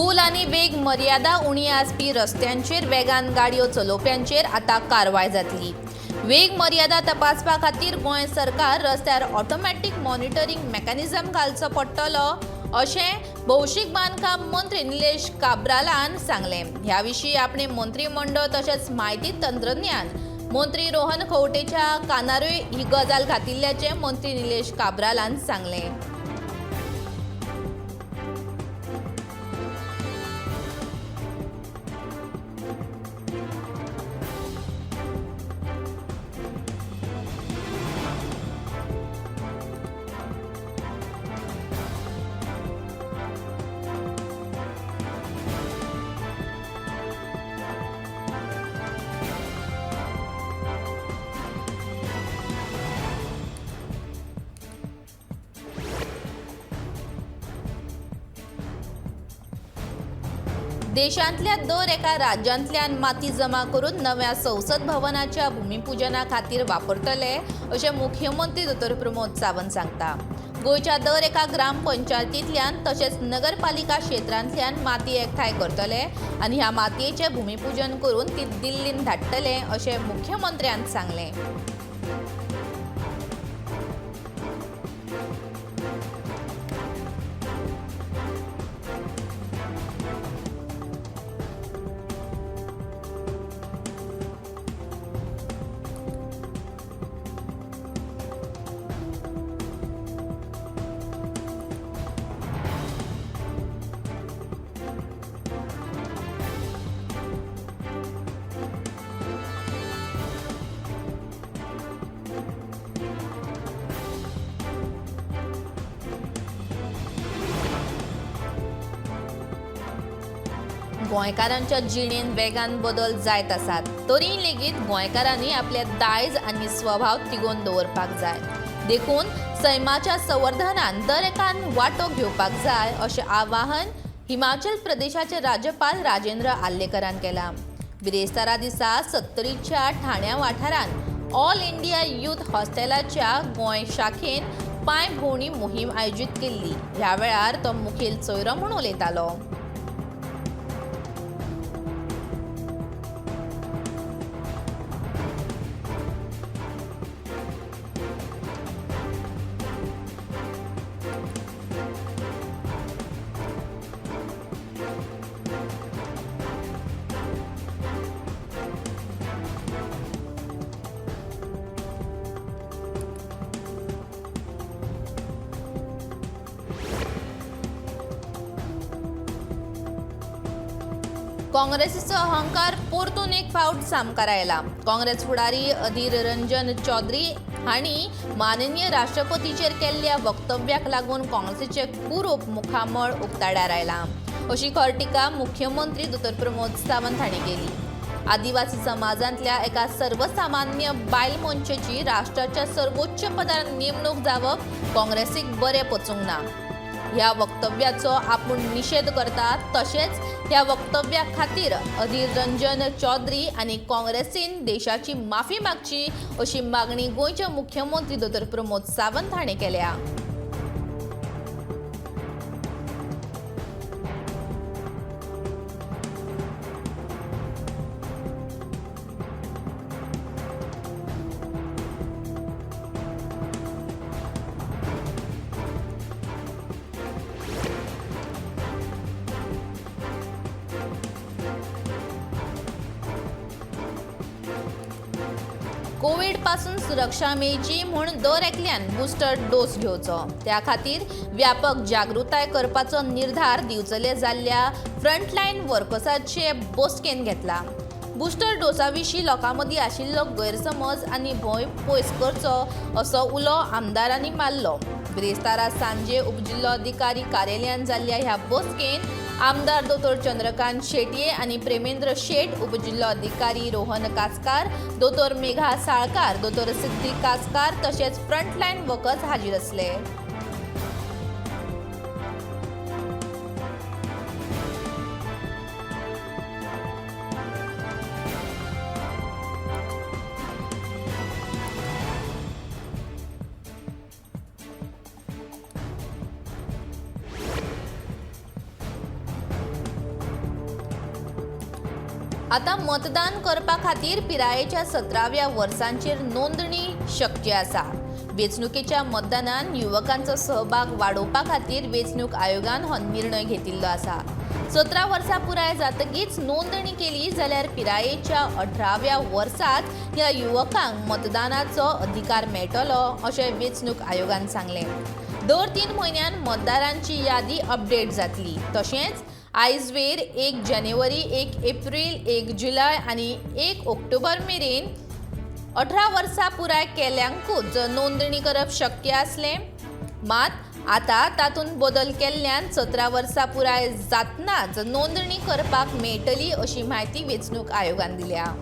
खोल आनी वेग मर्यादा उणी आसपी रस्त्यांचेर वेगान गाडयो चलोवप्यांचेर आतां कारवाय जातली. वेग मर्यादा तपासपा खातीर गोंय सरकार रस्त्यार ऑटोमॅटीक मॉनिटरींग मेकॅनिझम घालचो पडटलो अशें भौशीक बांदकाम मंत्री निलेश काब्रालान सांगलें. ह्या विशीं आपणे मंत्रीमंडळ तशेंच म्हायती तंत्रज्ञान मंत्री रोहन खंवटेच्या कानारूय ही गजाल घातिल्ल्याचें मंत्री निलेश काब्रालान सांगलें. देशांतल्या दर एका राज्यांतल्यान माती जमा करून नव्या संसद भवनाच्या भूमिपूजना खातीर वापरतले अशें मुख्यमंत्री दोतोर प्रमोद सावंत सांगता. गोंयच्या दर एका ग्रामपंचायतींतल्यान तशेंच नगरपालिका क्षेत्रांतल्यान माती एकठांय करतले आनी ह्या मातयेचें भूमिपूजन करून ती दिल्लीन धाडटले अशें मुख्यमंत्र्यान सांगलें. गोंयकारांच्या जिणेंत वेगान बदल जायत आसात तरी लेगीत गोंयकारांनी आपले दायज आनी स्वभाव तिगोवन दवरपाक जाय. देखून सैमाच्या संवर्धनान दर एकान वांटो घेवपाक जाय अशें आवाहन हिमाचल प्रदेशाचे राज्यपाल राजेंद्र आर्लेकरान केलां. बिरेस्तारा दिसा सत्तरीच्या ठाण्या वाठारांत ऑल इंडिया यूथ हॉस्टेलाच्या गोंय शाखेन पांय भोंवणी मोहीम आयोजीत केल्ली. ह्या वेळार तो मुखेल सोयरो म्हूण उलयतालो. काँग्रेसीचो अहंकार परतून एक फावट सामकार आयला. काँग्रेस फुडारी अधीर रंजन चौधरी हांणी माननीय राष्ट्रपतीचेर केल्ल्या वक्तव्याक लागून काँग्रेसीचे कुरूप मुखामळ उक्ताडार आयलां अशी खर टिका मुख्यमंत्री दोतोर प्रमोद सावंत हांणी केली. आदिवासी समाजांतल्या एका सर्वसामान्य बायल मनशेची राष्ट्राच्या सर्वोच्च पदार नेमणूक जावप काँग्रेसीक बरें पचूंक ना. ह्या वक्तव्याचो आपूण निशेध करता तशेंच ह्या वक्तव्या खातीर अधीर रंजन चौधरी आनी काँग्रेसीन देशाची माफी मागची अशी मागणी गोंयचे मुख्यमंत्री दोतोर प्रमोद सावंत हांणी केल्या. कोविड पासून सुरक्षा मेळची म्हूण दर एकल्यान बुस्टर डोस घेवचो, त्या खातीर व्यापक जागृताय करपाचो निर्धार दिवचले जाल्ल्या फ्रंटलायन वर्कर्साचे बसकेन घेतला. बुस्टर डोसा विशीं लोकां मदीं आशिल्लो गैरसमज आनी भंय पयस करचो असो उलो आमदारांनी मारलो. बिरेस्तारा सांजे उपजिल्लोधिकारी कार्यालयान जाल्ल्या ह्या बसकेन आमदार दोतोर चंद्रकांत शेटये आनी प्रेमेंद्र शेट, उपजिल्लोधिकारी रोहन कासकार, दोतोर मेघा साळकार, दोतोर सिद्धी कासकार तशेंच फ्रंटलायन वर्कर्स हाजीर आसले. आतां मतदान करपा खातीर पिरायेच्या 17व्या वर्सांचेर नोंदणी शक्य आसा. वेंचणुकेच्या मतदानान युवकांचो सहभाग वाडोवपा खातीर वेंचणूक आयोगान हो निर्णय घेतिल्लो आसा. 17 वर्सां पुराय जातकीच नोंदणी केली जाल्यार पिरायेच्या 18व्या वर्सात ह्या युवकांक मतदानाचो अधिकार मेळटलो अशें वेंचणूक आयोगान सांगलें. दर 3 म्हयन्यान मतदारांची यादी अपडेट जातली. तशेंच आयजवेर 1 जानेवारी, 1 एप्रील, 1 जुलय आनी 1 ऑक्टोबर मेरेन 18 वर्सां पुराय केल्ल्यांकूच नोंदणी करप शक्य आसलें. मात आतां तातूंत बदल केल्ल्यान 17 वर्सां पुराय जातनाच नोंदणी करपाक मेळटली अशी म्हायती वेंचणूक आयोगान दिल्या.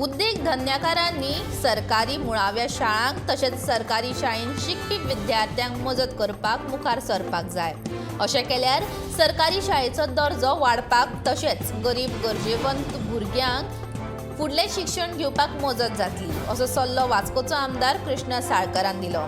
उद्देग धंद्याकारांनी सरकारी मुळाव्या शाळांक तशेंच सरकारी शाळेंत शिकपी विद्यार्थ्यांक मजत करपाक मुखार सरपाक जाय. अशें केल्यार सरकारी शाळेचो दर्जो वाडपाक तशेंच गरीब गरजेवंत भुरग्यांक फुडलें शिक्षण घेवपाक मजत जातली असो सल्लो वास्कोचो आमदार कृष्णा साळकरान दिलो.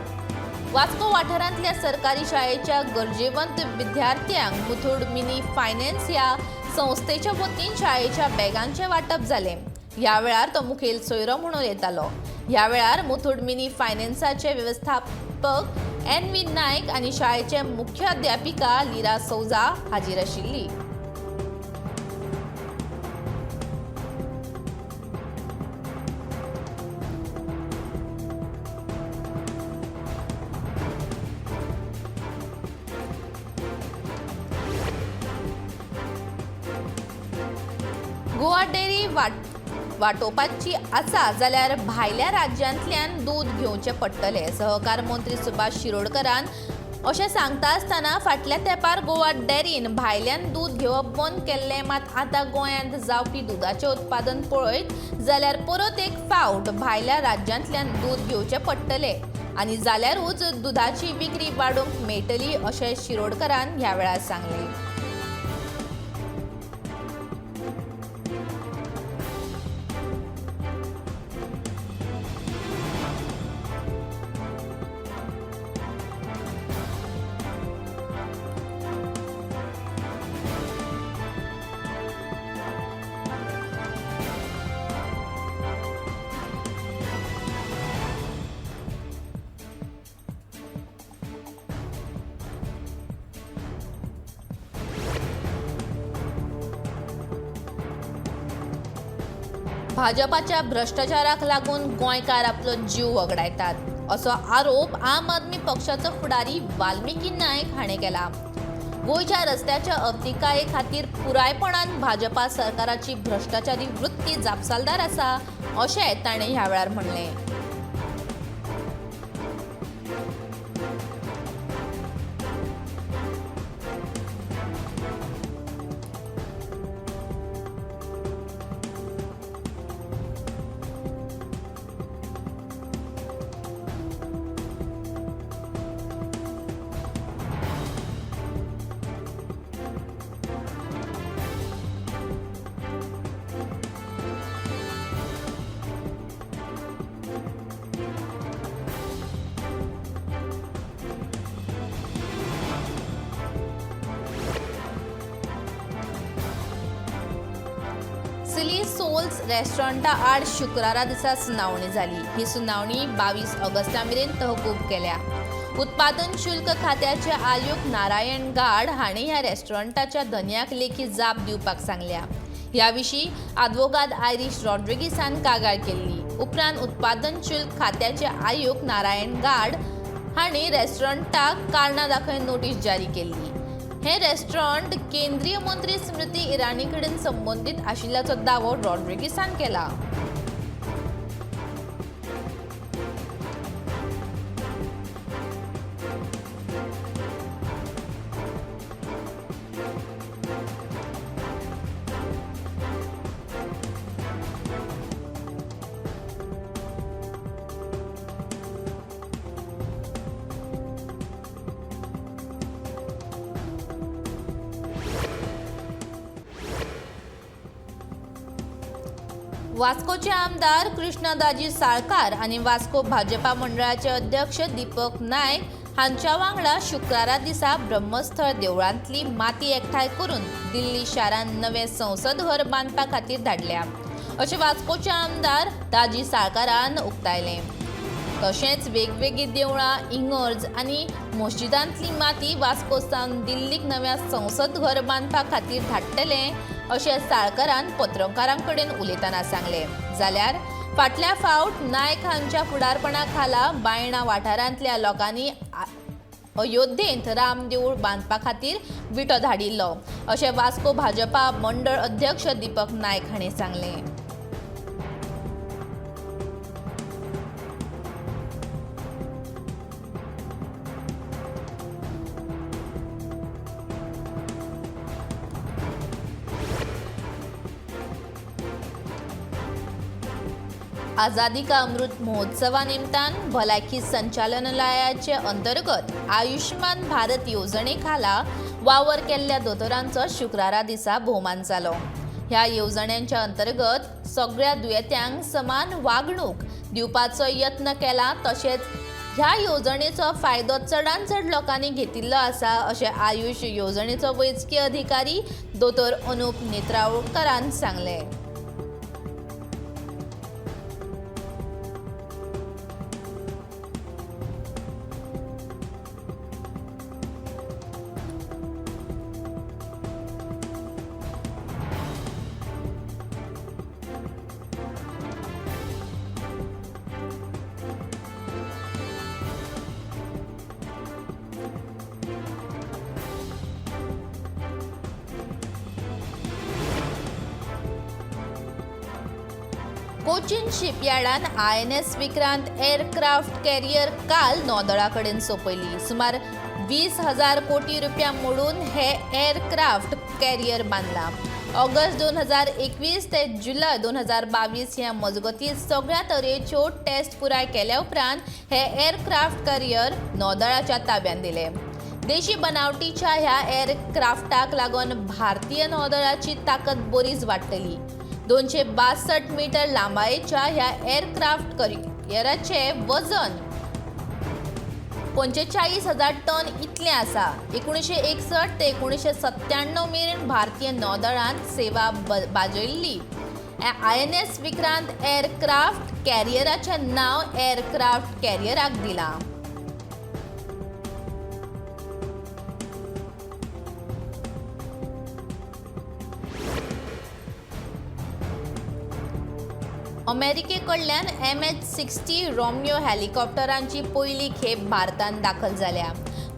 वास्को वाठारांतल्या सरकारी शाळेच्या गरजेवंत विद्यार्थ्यांक मुथूड मिनी फायनान्स ह्या संस्थेच्या वतीन शाळेच्या बॅगांचें वांटप जालें. ह्या वेळार तो मुखेल सोयरो म्हणून येतालो. ह्या वेळार मुथूड मिनी फायनान्साचे वेवस्थापक एन व्ही नायक आनी शाळेचे मुख्य अध्यापिका लिरा सौजा हाजीर आशिल्ली. गोवा डेअरी वाटोवपाची आसा जाल्यार भायल्या राज्यांतल्यान दूद घेवचें पडटलें. सहकार मंत्री सुभाष शिरोडकरान अशें सांगता आसतना फाटल्या तेंपार गोवा डेअरीन भायल्यान दूद घेवप बंद केल्लें. मात आतां गोंयांत जावपी दुदाचें उत्पादन पळयत जाल्यार परत एक फावट भायल्या राज्यांतल्यान दूद घेवचें पडटलें आनी जाल्यारूच दुदाची विक्री वाडोवंक मेळटली अशें शिरोडकरान ह्या वेळार सांगलें. भाजपाच्या भ्रश्टाचाराक लागून गोंयकार आपलो जीव वगडायतात असो आरोप आम आदमी पक्षाचो फुडारी वाल्मिकी नायक हाणें केला. गोंयच्या रस्त्याच्या अवतिकाये खातीर पुरायपणान भाजपा सरकाराची भ्रश्टाचारी वृत्ती जापसालदार आसा अशें ताणें ह्या वेळार म्हणलें. सिली सोल्स रेस्टॉरंटा आड शुक्रारा दिसा सुनावणी जाली. ही सुनावणी 22 ऑगस्टा मेरेन तहकूब केल्या. उत्पादन शुल्क खात्याचे आयुक्त नारायण गाड हांणी ह्या रेस्टॉरंटाच्या धनयाक लेखी जाप दिवपाक सांगल्या. ह्या विशीं आदवोगाद आयरीश रॉड्रिगीसान कागाळ केल्ली. उपरांत उत्पादन शुल्क खात्याचे आयुक्त नारायण गाड हांणी रेस्टॉरंटाक कारणां दाखय नोटीस जारी केल्ली. हे रेस्टॉरंट केंद्रीय मंत्री स्मृती इराणी कडेन संबंदीत आशिल्ल्याचो दावो रॉड्रिगीसान केला. वास्कोचे आमदार कृष्णा दाजी साळकार आनी वास्को भाजपा मंडळाचे अध्यक्ष दीपक नायक हांच्या वांगडा शुक्रारा दिसा ब्रह्मस्थळ देवळांतली माती एकठांय करून दिल्ली शारांत नवें संसद घर बांदपा खातीर धाडल्या अशें वास्कोचे आमदार दाजी साळकारान उक्तायलें. तशेंच वेगवेगळीं देवळां, इगर्ज आनी मस्जिदांतली माती वास्को सावन दिल्लीक नव्या संसद घर बांदपा खातीर धाडटले अशें साळकारान पत्रकारां कडेन उलयतना सांगलें. जाल्यार फाटल्या फावट नायक हांच्या फुडारपणा खाला बायणा वाठारांतल्या लोकांनी अयोध्येंत राम देवूळ बांदपा खातीर विटो धाडिल्लो अशें वास्को भाजपा मंडळ अध्यक्ष दीपक नायक हांणी सांगलें. आझादी का अमृत महोत्सवा निमतान भलायकी संचालनालयाचे अंतर्गत आयुष्मान भारत येवजणे खाला वावर केल्ल्या दोतोरांचो शुक्रारा दिसा भोवमान जालो. ह्या येवजण्यांच्या अंतर्गत सगळ्या दुयेंत्यांक समान वागणूक दिवपाचो यत्न केला, तशेंच ह्या येवजणेचो फायदो चडांत चड लोकांनी घेतिल्लो आसा अशें आयुष येवजणेचो वैजकी अधिकारी दोतोर अनुप नेत्रावळकरान सांगलें. Cochin शिपयार्डान INS Vikrant aircraft carrier काल नौदळा कडेन सोंपयली. सुमार 20,000 कोटी रुपया मोडून हे एअरक्राफ्ट कॅरियर बांदला. ऑगस्ट 2021 ते जुलय 2022 ह्या मजगतीं सगळ्या तरेच्यो टेस्ट पुराय केल्या उपरांत हे एअरक्राफ्ट कॅरियर नौदळाच्या ताब्यांत दिले. देशी बनावटीच्या ह्या एअरक्राफ्टाक लागून भारतीय नौदळाची ताकद बरीच वाडटली. 262 मीटर लांबायेच्या ह्या एअरक्राफ्ट कॅरियराचें वजन 45,000 टन इतलें आसा. 1961 ते 1997 मेरेन भारतीय नौदळान सेवा बाजयल्ली INS Vikrant aircraft कॅरियराचें नांव एअरक्राफ्ट कॅरियराक दिलां. अमेरिके कडल्यान MH-60 Romeo हेलिकॉप्टरांची पयली खेप भारतांत दाखल जाल्या.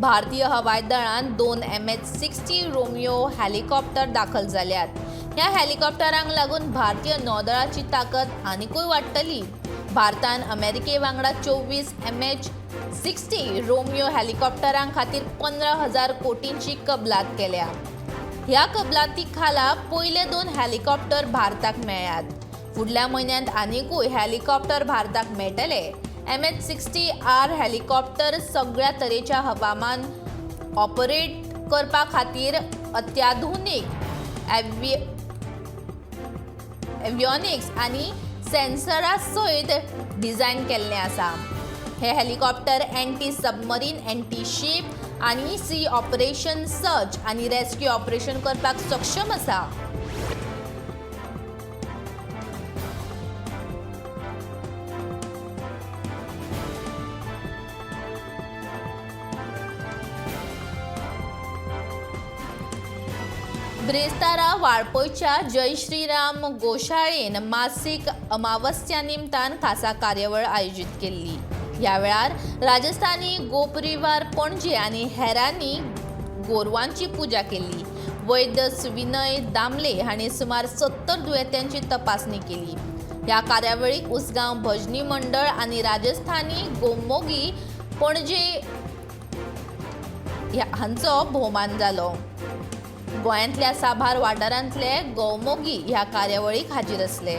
भारतीय हवाई दळान 2 MH-60 Romeo helicopter दाखल जाल्यात. ह्या हेलिकॉप्टरांक लागून भारतीय नौदळाची ताकद आनिकूय वाडटली. भारतान अमेरिके वांगडा 24 MH-60 Romeo हेलिकॉप्टरां खातीर 15,000 कोटींची कबलात केल्या. ह्या कबलाती खाला पयले 2 हेलिकॉप्टर भारताक मेळ्ळ्यात. फुडल्या म्हयन्यांत आनिकूय हेलिकॉप्टर भारताक मेळटले. MH-60R helicopter सगळ्या तरेच्या हवामान ऑपरेट करपा खातीर अत्याधुनीक एव्हिऑनिक्स आनी सेन्सरा सयत डिझायन केल्लें आसा. हे helicopter anti submarine, anti ship आनी सी ऑपरेशन, सर्च आनी रेस्क्यू ऑपरेशन करपाक सक्षम आसा. ब्रेस्तारा वाळपयच्या जय श्रीराम गोशाळेन मासीक अमावस्या निमतान खासा कार्यावळ आयोजीत केल्ली. ह्या वेळार राजस्थानी गोपरिवार पणजे आनी हेरांनी गोरवांची पुजा केल्ली. वैद्य सुविनय दामले हांणी सुमार 70 दुयेंत्यांची तपासणी केली. ह्या कार्यावळीक उसगांव भजनी मंडळ आनी राजस्थानी गोमोगी पणजे हांचो भोवमान जालो. गोंयांतल्या साबार वाठारांतले गोमोगी ह्या कार्यावळीक हाजीर आसले.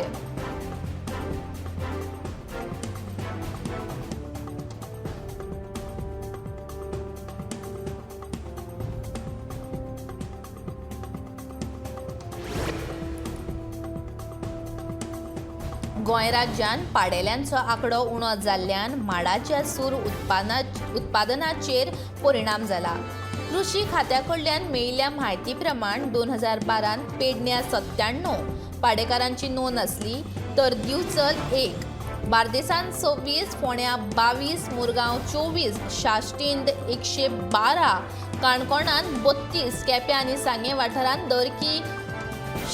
गोंय राज्यांत पाडेल्यांचो आंकडो उणो जाल्ल्यान माडाच्या सूर उत्पादनाचेर परिणाम जाला. कृषी खात्या कडल्यान मेळिल्ल्या म्हायती प्रमाण 2012 पेडण्या 97 पाडेकारांची नोंद आसली, तर दिवचल 1, बार्देसान 26, फोंड्या 22, मुरगांव 24, साश्टींत 112, काणकोणांत 32, केप्यां आनी सांगें वाठारांत दरकी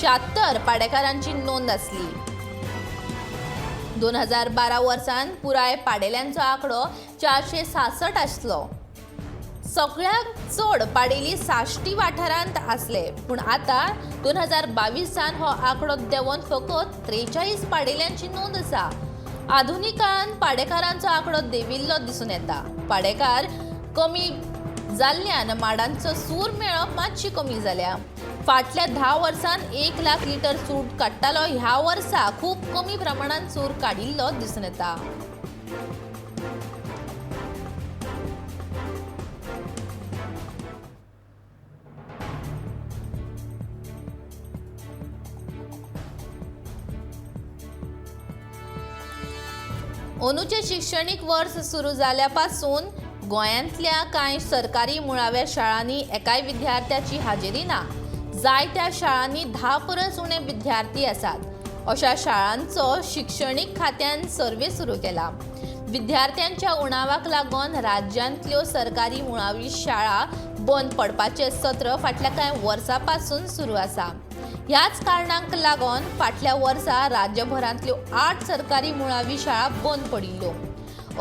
76 पाडेकारांची नोंद आसली. 2012 वर्सान पुराय पाडेल्यांचो आंकडो 466 आसलो. सगळ्यांत चड पाडेली साश्टी वाठारांत आसले, पूण आतां 2022 हो आंकडो देंवोन फकत 43 पाडेल्यांची नोंद आसा. आधुनीक काळांत पाडेकारांचो आंकडो देंविल्लो दिसून येता. पाडेकार कमी जाल्ल्यान माडांचो सूर मेळप मातशी कमी जाल्या. फाटल्या 10 वर्सांत 1 लाख लिटर सूर काडटालो, ह्या वर्सा खूब कमी प्रमाणांत सूर काडिल्लो दिसून येता. अंदूचें शिक्षणीक वर्स सुरू जाल्या पासून गोंयांतल्या कांय सरकारी मुळाव्या शाळांनी एकाय विद्यार्थ्याची हाजेरी ना. जायत्या शाळांनी 10 परस उणे विद्यार्थी आसात. अशा शाळांचो शिक्षणीक खात्यान सर्वे सुरू केला. विद्यार्थ्यांच्या उणावाक लागून राज्यांतल्यो सरकारी मुळावी शाळा बंद पडपाचें सत्र फाटल्या कांय वर्सां पासून सुरू आसा. ह्याच कारणांक लागून फाटल्या वर्सा राज्यभरांतल्यो 8 सरकारी मुळावी शाळा बंद पडिल्ल्यो.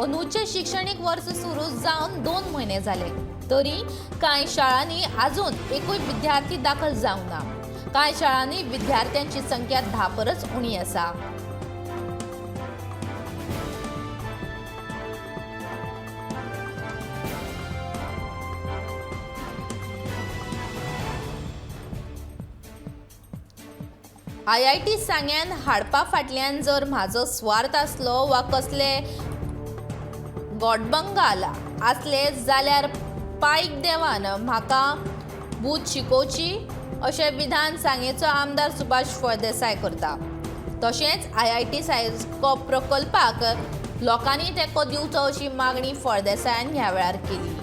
अंदूचें शिक्षणीक वर्स सुरू जावन 2 म्हयने जाले तरी कांय शाळांनी आजून एकूय विद्यार्थी दाखल जावंक ना. कांय शाळांनी विद्यार्थ्यांची संख्या 10 परस उणी आसा. IIT सांग्यान हाडपा फाटल्यान जर म्हाजो स्वार्थ आसलो वा कसले गोडबंगाल आसले जाल्यार पायक देवान म्हाका बूद शिकोवची अशें विधान सांगेचो आमदार सुभाष फळदेसाय करता. तशेंच IIT सायको प्रकल्पाक लोकांनी तेंको दिवचो अशी मागणी फळदेसायान ह्या वेळार केली.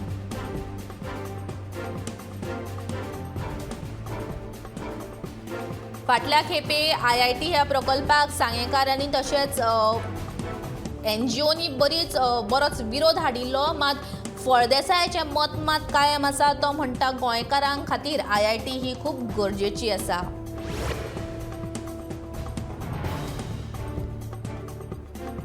फाटल्या खेपे IIT ह्या प्रकल्पाक सांगेकारांनी तशेंच NGOनी बरोच विरोध हाडिल्लो. मात फळदेसायाचें मत मात कायम आसा. तो म्हणटा गोंयकारां खातीर IIT ही खूब गरजेची आसा.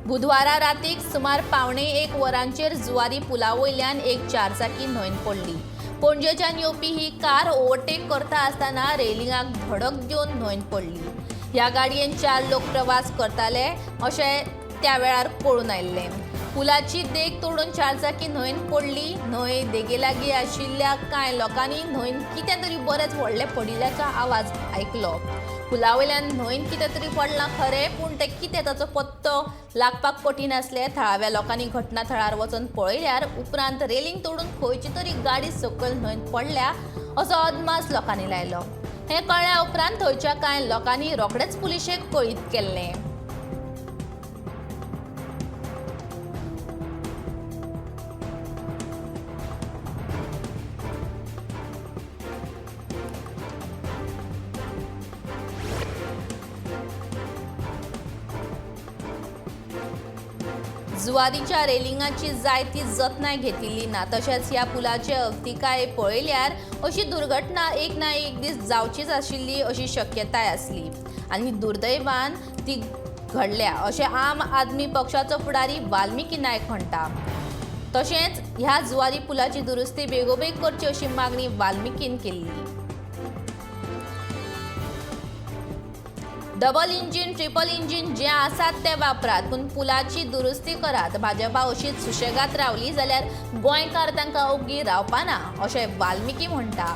बुधवारा रातीक सुमार 12:45 वरांचेर जुवारी पुला वयल्यान एक चारचाकी न्हंयन पडली. पणजेच्यान येवपी ही कार ओव्हरटेक करता आसतना रेलिंगाक धडक दिवन न्हंयन पडली. ह्या गाडयेन 4 लोक प्रवास करताले अशें त्या वेळार कळून आयिल्लें. पुलाची देग तोडून चारचाकी न्हंयन पडली. न्हंय देगेलागीं आशिल्ल्या कांय लोकांनी न्हंयन कितें तरी बरेंच व्हडलें पडिल्ल्याचो आवाज आयकलो. पुला वयल्यान न्हंयन कितें तरी पडलां खरें, पूण तें कितें ताचो पत्तो लागपाक कठीण आसलें. थळाव्या लोकांनी घटना थळार वचून पळयल्यार उपरांत रेलिंग तोडून खंयची तरी गाडी सकयल न्हंयन पडल्या असो अदमास लोकांनी लायलो. हें कळ्ळ्या उपरांत थंयच्या कांय लोकांनी रोखडेच पुलिशेक कळीत केल्लें. जुवारीच्या रेलिंगाची जायती जतनाय घेतिल्ली ना. तशेंच ह्या पुलाचे अवतिकाय पळयल्यार अशी दुर्घटना एक ना एक दीस जावचीच आशिल्ली अशी शक्यताय आसली आनी दुर्दैवान ती घडल्या अशें आम आदमी पक्षाचो फुडारी वाल्मिकी नायक म्हणटा. तशेंच ह्या जुवारी पुलाची दुरुस्ती बेगोबेग करची अशी मागणी वाल्मिकीन केल्ली. डबल इंजीन ट्रिपल इंजीन जे आसात ते वापरात, पूण पुलाची दुरुस्ती करात. भाजपा अशीच सुशेगात रावली जाल्यार गोंयकार तांकां ओगी रावपाना अशें वाल्मिकी म्हणटा.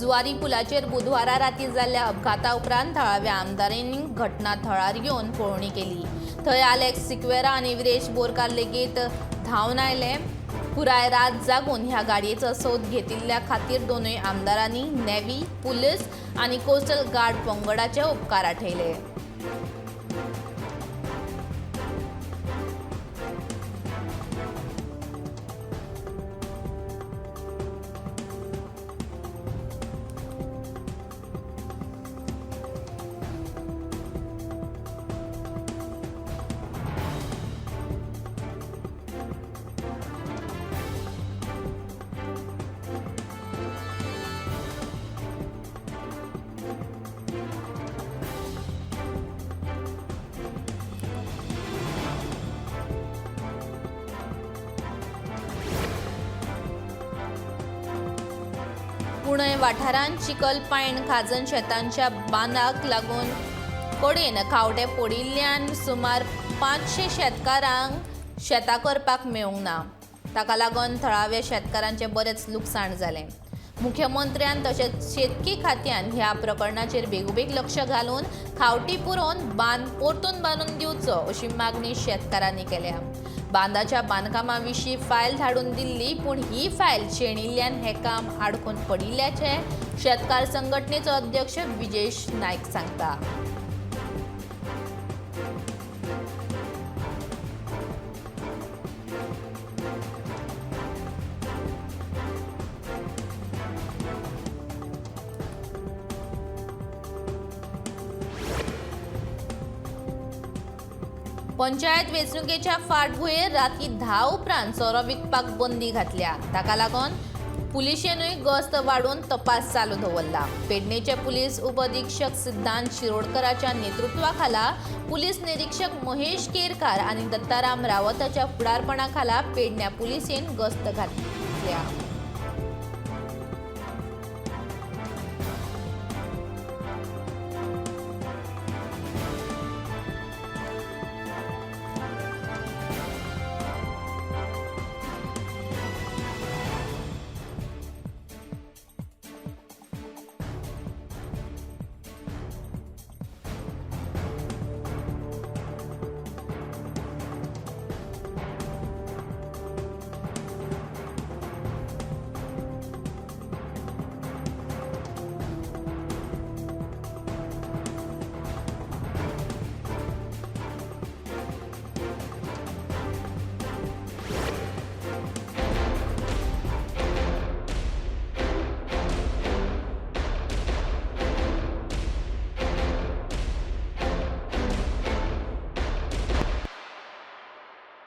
जुवारी पुलाचेर बुधवारा राती जाल्ल्या अपघाता उपरांत थळाव्या आमदारांनी घटना थळार येवन पळोवणी केली. थंय आलेक्स सिक्वेरा आनी विरेश बोरकार लेगीत धांवन आयले. पुराय रात जागून ह्या गाडयेचो सोद घेतिल्ल्या खातीर दोनूय आमदारांनी नेव्ही, पुलीस आनी कोस्टल गार्ड पंगडाचे उपकार आठयले. पुणे वाठारांत चिखल पायण खाजन शेतांच्या बांदाक लागून कडेन खावटे पडिल्ल्यान सुमार 500 शेतकारांक शेतां करपाक मेळूंक ना. ताका लागून थळाव्या शेतकारांचें बरेंच लुकसाण जालें. मुख्यमंत्र्यान तशेंच शेतकी खात्यान ह्या प्रकरणाचेर बेगोबेग लक्ष घालून खावटी पुरोवन बांद परतून बांदून दिवचो अशी मागणी शेतकारांनी केल्या. बांदाच्या बांदकामा विशीं फायल धाडून दिल्ली, पूण ही फायल शेणिल्ल्यान हें काम आडकून पडिल्ल्याचें शेतकार संघटनेचो अध्यक्ष विजेश नायक सांगता. पंचायत वेंचणुकेच्या फाटभुंयेर राती 10 उपरांत सोरो विकपाक बंदी घातल्या. ताका लागून पुलिशेनूय गस्त वाडोवन तपास चालू दवरला. पेडणेचे पुलीस उपअधिक्षक सिद्धांत शिरोडकराच्या नेतृत्वाखाला पुलीस निरीक्षक महेश केरकार आनी दत्ताराम रावताच्या फुडारपणाखाला पेडण्या पुलिसेन गस्त घातल्या.